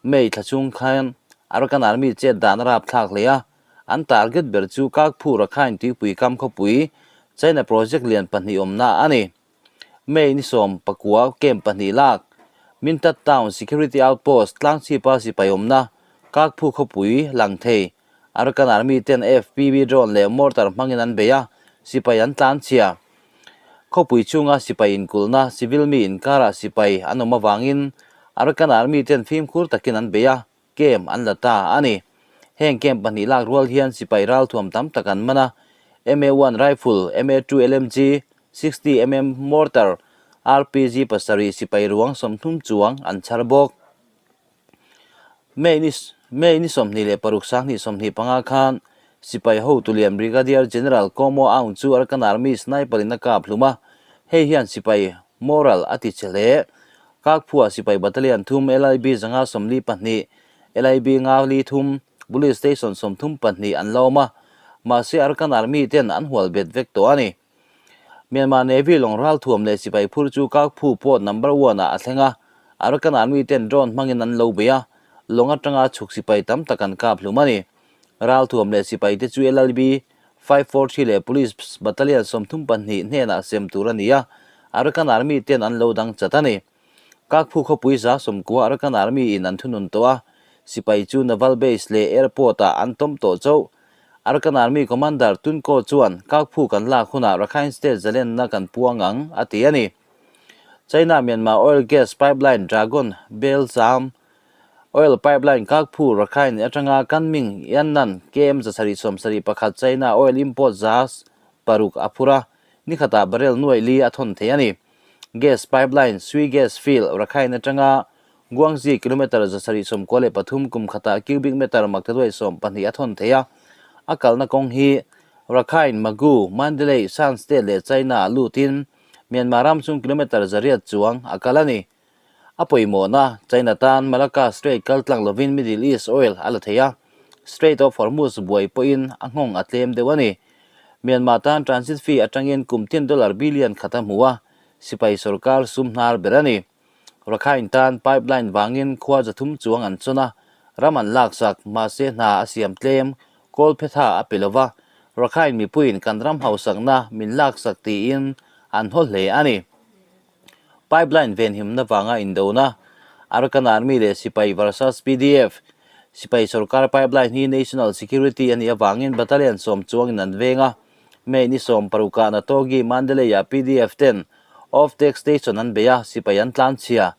May thla chhung khan Arakan Army chet dan a rap thlak hle a, An target ber chu Kakphu Rakhine tuipui kam khawpui China project lian pahnih awmna a ni. May ni 19 camp pahnih lak Mintat Town Security Outpost tlangchhipa sipai awmna Kakphu khawpui lang thei Arakan Army ten FPV drone leh mortar hmangin an bei a, sipai an tlanchhia. Khawpui chhunga sipai inkulhna civil mi inkarah sipai an awm avangin Arakan Army ten fimkhur takin an bei a, Camp an la ta a ni. Heng camp pahnih lak rual hian sipai ralthuam tam tak an man a, MA-one rifle, MA-two LMG, 60 mm mortar, RPG pasarih sipai ruang 30 chuang an chhar bawk. May ni May ni 26 2025 khan sipai hotu lian Brigadier General Komo Aung chu Arakan Army sniper in a kap hlum a, hei hian sipai moral a ti che hle. Kakphua sipai battalion thum LIB 542, LIB nga li thum, Police Station 32 an la awm a, mahse Arakan Army ten an hual bet vek tawh a ni. Myanmar Navy lawng ralthuam leh sipai phur chu Kakphu Port Number One ah a thleng a, Arakan Army ten drone hmangin an lo bei a, lawng atanga chhuk sipai tam tak an kap hlum a ni. Ralthuam leh sipai te chu LIB 543 leh Police Battalion 32 hnenah sem tur a ni a, Arakan Army ten an lo dang chat a ni. Kakphu khawpui 90 Arakan Army in an thunun tawh a, sipai chu Naval Base leh Airport ah an tawm tawh chauh. Arakan Army Commander Tun Ko chuan Kakphu kan lak hunah Rakhine State zalenna kan puang ang, a ti a ni. China-Myanmar Oil Gas Pipeline Dragon Bel Zam Oil pipeline Kakphu Rakhine atanga Kanming Yannan KM 771 China oil import 600 a phur a, nikhatah barrel nuaih li a thawn thei a ni. Gas pipeline Sui Gas Field Rakhine atanga Guangxi kilometre 793 kum khatah cubic meter maktaduai 12 a thawn thei a. A kalna kawng hi Rakhine, Magu, Mandalay, Shan State leh China ah lutin Myanmar ram chung kilometre 800 chuang a kal a ni. A pawimawhna, China tan Malacca Strait kal tlang lovin Middle East oil a la thei a, Strait of Hormuz buai pawhin a nghawng a tlem deuh a ni. Myanmar tan transit fee atangin kum tin dollar billion khat a hmu a, sipai sorkar sum hnar ber a ni. Rakhine tan pipeline vangin khua 300 chuang an chawn a, ram an laksak, mahse hna a siam tlem, kawl phetha a pe lova, Rakhine mipuiin kan ram hausakna min laksak tiin an haw hle a ni. Pipeline venhimna vanga indona, Arakan Army leh Sipai versus PDF. Sipai sorkar pipeline hi national security a nih avangin battalion 10 chuangin an veng a. May ni 16 ah Natogi, Mandalay-ah PDF ten off-take station an bei a, sipai an tlanchhia.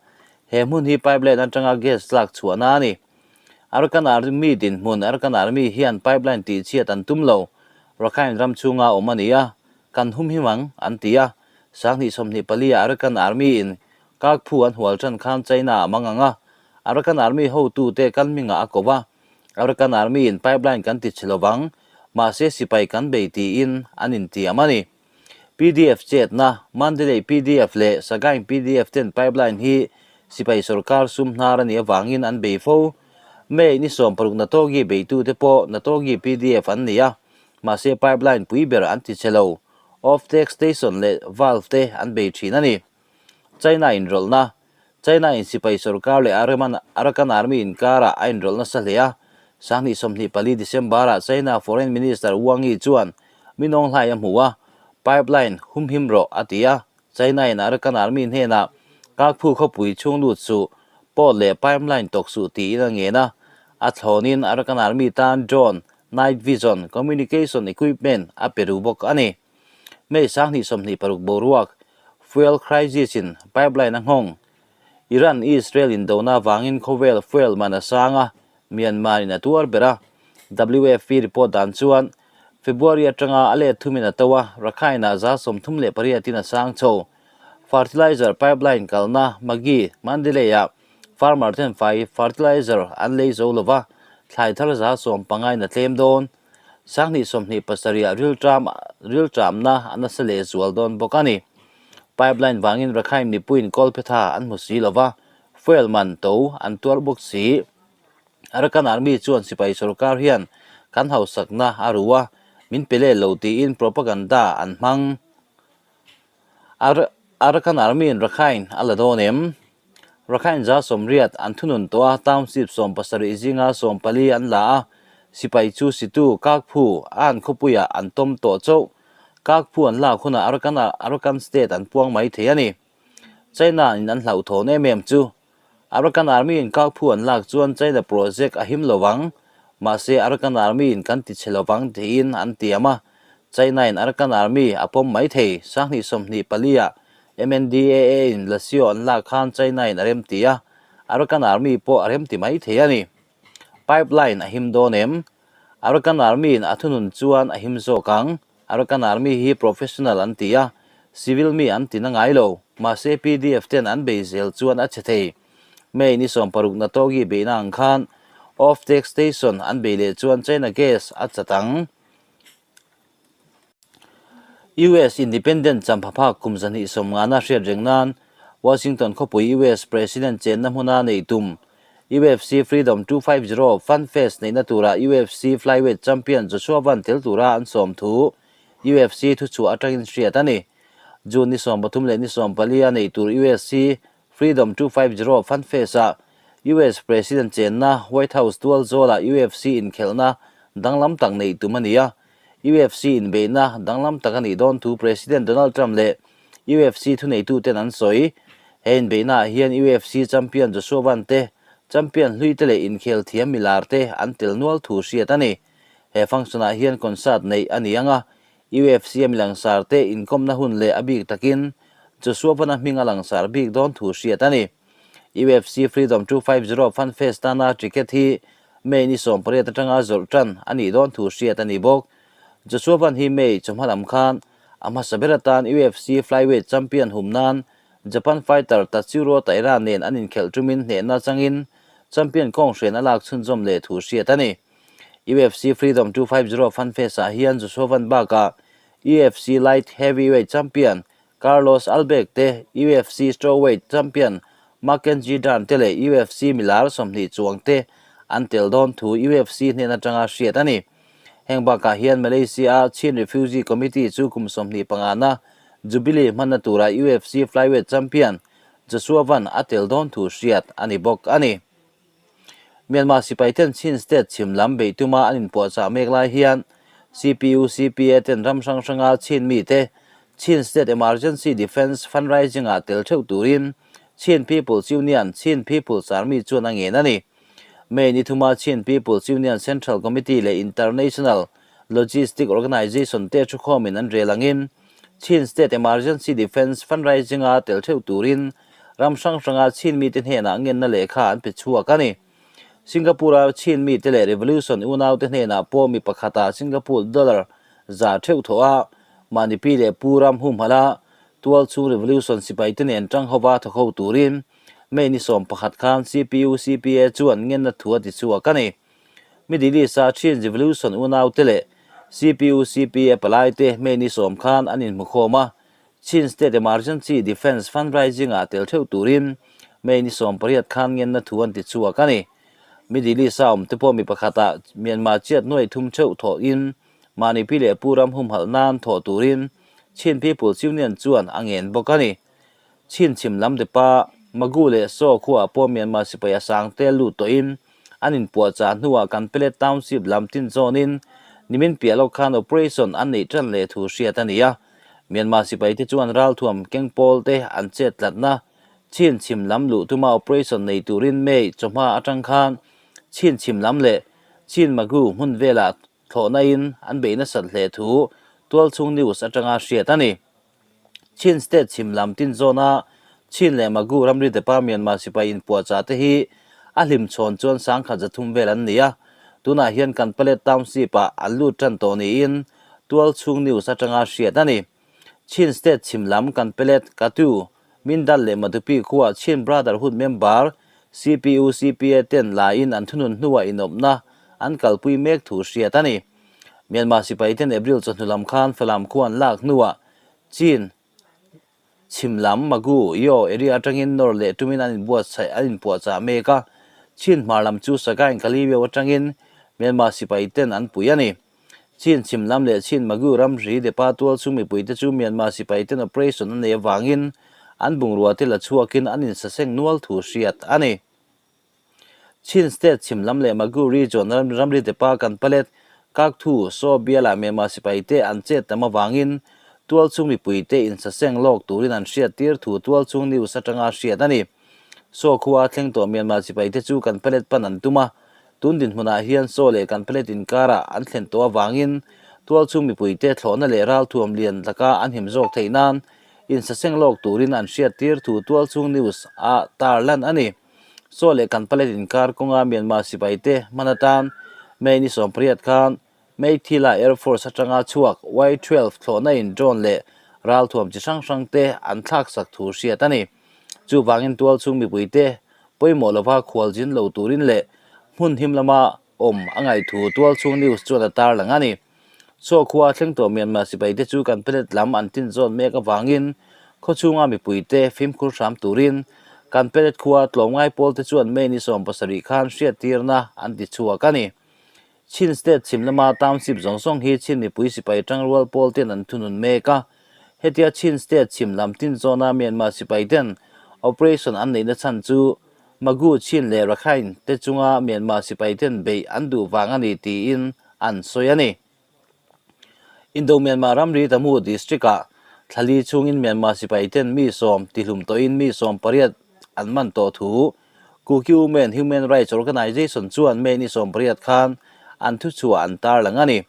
He hmun hi pipeline atanga gas tlak chhuahna a ni. Arakan Army dinhmun, Arakan Army hian pipeline tihchhiat an tum lo. Rakhine ram chhunga awm a ni a, kan humhim ang, an ti a. 2024 ah Arakan Army in Kakphu an hual tan khan China a mang ang a, Arakan Army hotute Kanming-ah a ko va, Arakan Army in pipeline kan ti chhe lovang, mahse sipai kan bei tiin an intiam a ni. PDF chetna, Mandalay PDF leh Sagaing PDF ten pipeline hi sipai sorkar sum hnar a nih avangin an bei fo. May ni 16 Natogi beitute pawh Natogi PDF an ni a. Mahse pipeline pui ber an ti che lo. Offtake station leh valve te an bei thin a ni. China inrawlhna, China in sipai sorkar leh Arakan Army inkarah a inrawlh nasa hle a. 2024 December-ah China Foreign Minister Wang Yi chuan Minawng hlai a hmu a, pipeline humhim rawh a ti a. China in Arakan Army hnenah Kakphu khawpui chhung lut suh, port leh pipeline tawk suh tiin a ngen a. A thlawnin Arakan Army tan drone, night vision, communication equipment a pe ru bawk a ni. May 2026 boruak, fuel crisis in pipeline a nghawng. Iran-Israel indona vangin khawvel fuel man a sang a, Myanmar in a tuar ber a. WFP report dan chuan February atanga a let thumin a to a, Rakhine ah 38 in a sang chho. Fertilizer pipeline kalna Maggi, Mandalay ah farmer ten fai fertilizer an lei zo lova, thlai thar 15 in a tlem dawn. 2027 ah rilṭam rilṭamna a nasa leh zual dawn bawk a ni. Pipeline vangin Rakhine mipuiin kawlphetha an hmu si lova, fuel man to an tuar bawk si. Arakan Army chuan sipai sorkar hian kan hausakna a ru a, min pe leh lo tiin propaganda an hmang. Arakan Army in Rakhine a la dawn em? Rakhine 80 an thunun tawh a, township 70 zinga 14 an la a, sipai chu situ Kakphu a an khawpuiah an tawm tawh chauh. Kakphu an lak hunah Arakan State an puang mai thei a ni. China in an hlauhthawn em em chu. Arakan Army in Kakphu an lak chuan China project a him lo vang, mahse Arakan Army in kan ti chhe lo vang tiin an tiam a. China in Arakan Army a pawm mai thei, 2024 ah MNDAA in Lasio an lak khan China in a remti a, Arakan Army pawh a remti mai thei a ni. Pipeline a him dawn em? Arakan Army in a thunun chuan a him zawk ang. Arakan Army hi professional an ti a, civil mi an ti na ngai lo. Mahse PDF ten an bei zel chuan a chhe thei. May ni 60 na tawgi beihna ang khan off-take station an bei leh chuan China gas a chat ang. US Independent champhaphak kum 250 na hriat reng nan Washington khawpui US President chenna hmuna neih tum UFC Freedom 250 Fun Fest neihna tura UFC Flyweight Champion Joshua Van tel tura an sawm thu UFC thuchhuah atangin hriat a ni. June ni 13 leh ni 14 a neih tur UFC Freedom 250 Fun Fest-ah US President chenna White House tual zawlah UFC inkhelhna danglam tak neih tum a ni a. UFC inbeihna danglam tak a nih dawn thu President Donald Trump leh UFC thuneituten an sawi. He inbeihnaah hian UFC champion Joshua Van te, champion hlui te leh inkhel thiam milar te an tel nual thu hriat a ni. He function-ah hian concert neih a ni ang a, UFC a milangsar te inkawmna hun leh a bik takin Joshua Van-a hming a langsar bik dawn thu hriat a ni. UFC Freedom 250 Fun Fest tana ticket hi May ni 18 atanga zawrh tan a nih dawn thu hriat a ni bawk. Joshua Van hi May chawhma lam khan a hmasa ber atan UFC Flyweight Champion hum nan Japan fighter Tatsuro Taira nen an inkhelh tumin hnehna changin champion kawng hrian a lak chhunzawm leh thu hriat a ni. UFC Freedom 250 Fun Fest-ah hian Joshua Van bakah UFC Light Heavyweight Champion Carlos Ulberg te, UFC Strawweight Champion Mackenzie Dern te leh UFC milar 20 chuang te an tel dawn thu UFC hnen atanga hriat a ni. Heng bakah hian Malaysia-a Chin Refugee Committee chu kum 25 na Jubilee hmanna tura UFC Flyweight Champion Joshua Van a tel dawn thu hriat a ni bawk a ni. Myanmar sipai ten Chin State chhim lam beih tuma an inpuahchah mek lai hian CPU CPA ten ram hrang hranga Chin mite Chin State Emergency Defence Fundraising-ah tel theuh turin Chin People's Union, Chin People's Army chuan a ngen a ni. May ni thuma Chin People's Union Central Committee leh International Logistic Organization te thukhawmin an rel angin Chin State Emergency Defence Fundraising-a tel theuh turin ram hrang hranga Chin mite hnenah ngenna lehkha an pe chhuak a ni. Singapore-a Chin mite leh Revolution unaute hnenah pawh mi pakhata Singapore dollar 100 theuh thawh a, mahni pi leh pu ram humhalh a, tual chhung Revolution sipaite nen tang hova thawk ho turin May ni 11 khan CPU CPA chuan ngenna thu a ti chhuak a ni. Middle East-a Chin Revolution unaute leh CPU CPA palaite May ni 10 khan an inhmukhawm a, Chin State Emergency Defence Fundraising-ah tel theuh turin May ni 18 khan ngenna thu an ti chhuak a ni. Middle East-a awmte pawh mi pakhatah Myanmar chiat nuai thum theuh thawhin. Mahni pi leh pu ram humhalh nan thawh turin Chin People's Union chuan a ngen bawk a ni. Chin chhim lam depa Magu leh Saw khuaah pawh Myanmar sipai a sang tel lut tawhin an inpuahchah hnuah Kanpelet Township lam tin zawnin nimin piah lawk khan operation an neih tan leh thu hriat a ni a. Myanmar sipaite chuan ralthuam keng pawlte an chet tlatna Chin chhim lam luh tuma operation nei turin May chawhma atang khan Chin chhim lam leh Chin Magu hmun velah thlawhnain an beih nasat hle thu Tualchhung News atanga hriat a ni. Chin State chhim lam tin zawna Chin leh Magu ramri depa Myanmar sipai inpuahchah te hi a hlim chhawn chuan sangkhat zathum vel an ni a, tunah hian Kanpalet Township-ah an lut tan tawh niin Tualchhung News atanga hriat a ni. Chin State chhim lam Kanpalet, Katu, Mindal leh Matupi khuaa Chin Brotherhood member CPU, CPA ten laiin an thunun hnuah inawpna an kalpui mek thu hriat a ni. Myanmar sipai ten April chawhnu lam khan Falam khua an lak hnuah Chin chhim lam Magu, Yaw area atangin nawr leh tumin an inbuatsaih an inpuahchah mek a, Chin hmar lam chu Sagaing Kaliweu atangin Myanmar sipai ten an pui a ni. Chin chhim lam leh Chin Magu ramri depa tual chung mipuite chu Myanmar sipai ten operation an nei avangin an bungrua te la chhuakin an insaseng nual thu hriat a ni. Chin State chhim lam leh Magu region ramri depa Kanpalet, Kakthu, Saw bialah Myanmar sipai te an chet tam avangin tual chung mipuite insaseng lawk turin an hriat tir thu tual chung news atanga hriat a ni. Saw khua thleng tawh Myanmar sipai te chu Kanpalet pan an tum a, Tun dinhmunah hian Saw leh Kanpalet inkarah an thlen tawh avangin tualchhung mipuite thlawhna leh ralthuam lian laka an him zawk theih nan insaseng lawk turin an hriattir thu tualchhung news a tarlan a ni. Saw leh Kanpalet inkar kawnga Myanmar sipaite hman atan May ni 18 khan Meithila Air Force atanga chhuak Y-twelve thlawhna in drone leh ralthuam chi hrang hrang te an thlaksak thu hriat a ni. Chuvangin tualchhung mipuite pawimawh lova khualzin lo turin leh hmun him lama awm a ngaih thu tualchhung news chuan a tarlang a ni. Chaw khua thleng tawh Myanmar sipaite chu kan pellet lam an tin zawn mek avangin khawchhunga mipuite fimkhur hram turin kan pellet khua tlawmngai pawlte chuan May ni 17 khan hriattirna an ti chhuak a ni. Chin State chhim lama township zawng zawng hi Chin mipui sipai tangrual pawl ten an thunun mek a. Hetia Chin State chhim lam tin zawna Myanmar sipai ten operation an neihna chhan chu Magu Chin leh Rakhine te chunga Myanmar sipai ten beih an duh vang a ni tiin an sawi a ni. Indo-Myanmar ramri Tamu District-ah thlali chhungin Myanmar sipai ten mi 10 tihlum tawhin mi 18 an man tawh thu Kuki Women Human Rights Organization chuan May ni 18 khan an thuchhuah an tarlang a ni.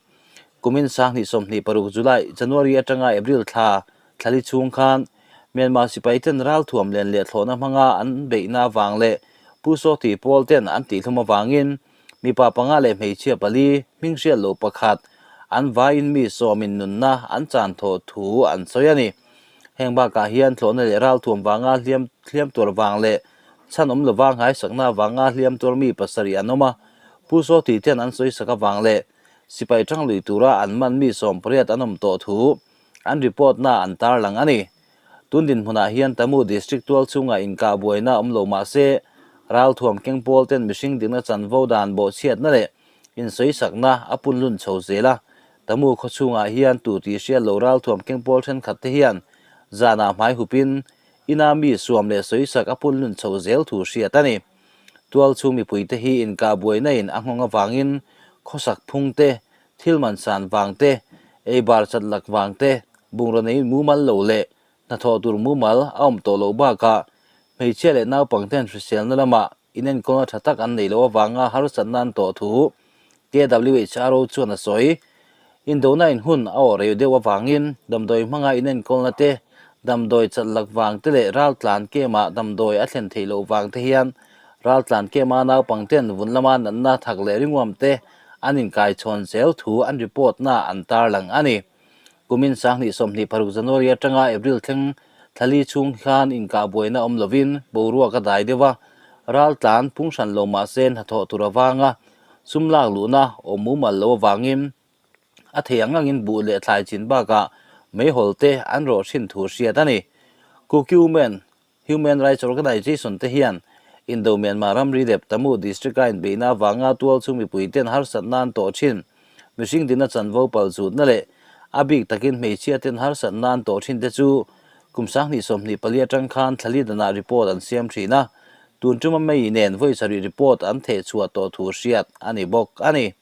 Kumin 2026 July, January atanga April thla thlali chhung khan Myanmar sipai ten ralthuam len leh thlawhna hmanga an beihna avang leh Pu Saw Ti pawl ten an tihlum avangin mipa panga leh hmeichhia pali hming hriat loh pakhat an vaiin mi sawmin nunna an chan thawh thu an sawi a ni. Heng bakah hian thlawhna leh ralthuam vanga hliam hliam tuar vang leh chhan awm lova nghaisakna vanga hliam tuar mi pasarih an awm a, Pu Saw tih ten an sawisak avang leh sipai tang lui tura an man mi 18 an awm tawh thu an report na an tarlang a ni. Tun dinhmunah hian Tamu District tual chhungah inkah buaina awm lo mah se, ralthuam keng pawl ten mihring dikna chanvo dan bawhchhiatna leh insawisakna a punlun chho zel a, Tamu khaw chhungah hian tu tih hriat lo ralthuam keng pawl thenkhat te hian zanah hmai hupin ina mi suam leh sawisak a punlun chho zel thu hriat a ni. Tual chhung mipui te hi inkah buaina in a nghawng avangin khawsak phung te, thil man san vang te, eibar chat lak vang te, bungraw nei mumal lo leh hnathawh tur mumal a awm tawh loh bakah hmeichhia leh naupangten hriselna lamah Inenkawlna tha tak an neih loh avanga harsatna an tawh thu KWHRO chuan a sawi. Indona in hun a awh rei deuh avangin damdawi hmanga inenkawlna te, damdawi chat lak vang te leh raltlan kemah damdawi a thlen theih loh vang te hian raltlan kema naupang ten vun lama natna thak leh ringuam te an inkaichhawn zel thu an report na an tarlang a ni. Kumin 2026 January atanga April thleng thlali chhung hian inkah buaina awm lovin boruak a dai deuh a, raltlan pung hran lo mah se hnathawh tur avanga sum lak luhna awm mumal lo avangin a thei ang angin buh leh thlai chin bakah meihawl te an rawh thin thu hriat a ni. Kuki Women Human Rights Organization te hian Indo-Myanmar ramri dep Tamu District-a inbeihna avanga tualchhung mipuiten harsatna an tawh thin. Mihring dina chanvo palzutna leh a bik takin hmeichhia ten harsatna an tawh thin te chu kum 2024 atang khan thlali danah report an siam thin a, tun tuma May nen vawi sarih report an thehchhuah tawh thu hriat a ni bawk a ni.